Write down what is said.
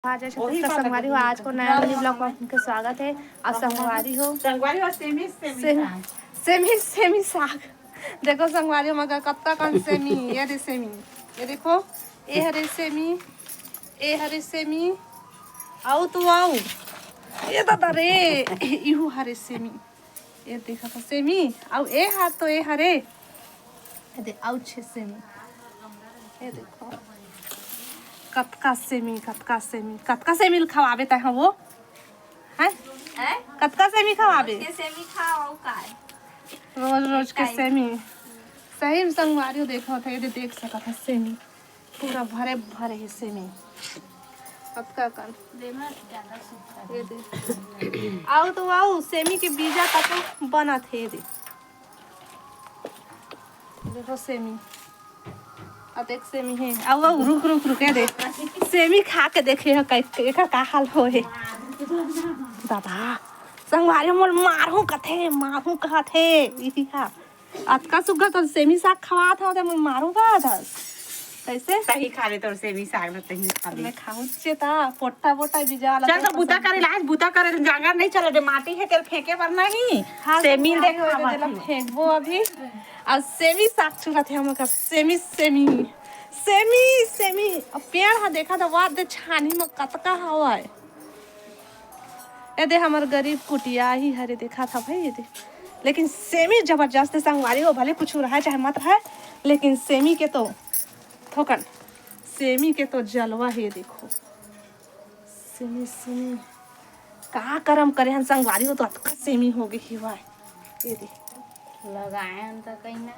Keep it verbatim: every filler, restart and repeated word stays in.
आ जाए छत्तीसगढ़ संगवारी हो, आज को नया मिनी ब्लॉग में आपके स्वागत है। और संगवारी हो, संगवारी हो, सेमी, सेमी सेमी, साग। सेमी, सेमी साग। देखो संगवारी हो, मगर कत्ता कन सेमी, ये दे सेमी, ये देखो, ये हरे सेमी, ये हरे सेमी, आओ तो आओ, ये दादा रे, इहू हरे सेमी, ये देखा था सेमी, आओ ए हाथ तो ये हरे, ये दे, आओ छे सेमी, ये देखो, कतका सेमी, कतका सेमी, कतका सेमी ल खवाबे तै, हाँ वो? हैं? हैं? कतका सेमी खवाबे? रोज के सेमी खाओ, अउ काय? रोज, रोज के एक टाइम। सेमी। सही में संगवारी हो, देखो थे, ये दे, देख सकत है सेमी। पूरा भरे, भरे है सेमी। कतका कन। देना ज्यादा सूखा ये दे। आओ तो आओ, सेमी के बीजा तक बनत है, ये दे। देखो सेमी, अतेक सेमी हे। आओ, आओ, रुक, रुक, रुक, ये दे। सेमी खा के देखे ह, कै-, एकर का हाल हो हे। दादा, संगवारी मोर मारहूं कथे, मारहूं कहत हे। इही हा। अतका सुग्घर तो सेमी साग खवात हव, ते मोर मारहूं कहत हस। कैसे? तही खा ले तोर सेमी साग ल, तही खा ले। मैं खाऊं चे ता, पोट्टा, पोट्टा बीजा वाला चल तो तो बुता पसंद करे, आज बुता करे, जांगर नहीं चले दे, माटी है तेल फेंके बर नहीं। हाँ, सेमी संगवारी दे हो, खावा दे ला थे। फेंकबो अभी। अउ सेमी साग चुरत हे हमर घर, सेमी, सेमी, सेमी, सेमी। अब पेड़ ह देखा था, वाह दे छानी में कतका हवा है। ये दे हमर गरीब कुटिया ही हरे, देखा था भाई, ये दे। लेकिन सेमी जबरदस्त है संगवारी हो, भले कुछ रहे चाहे मत रहे, लेकिन सेमी के तो थोकन, सेमी के तो जलवा है, देखो। सेमी, सेमी। का करम करे हन संगवारी हो, तो अतका सेमी हो गई हिवय। ये दे। लगाए हन त कहीं ना।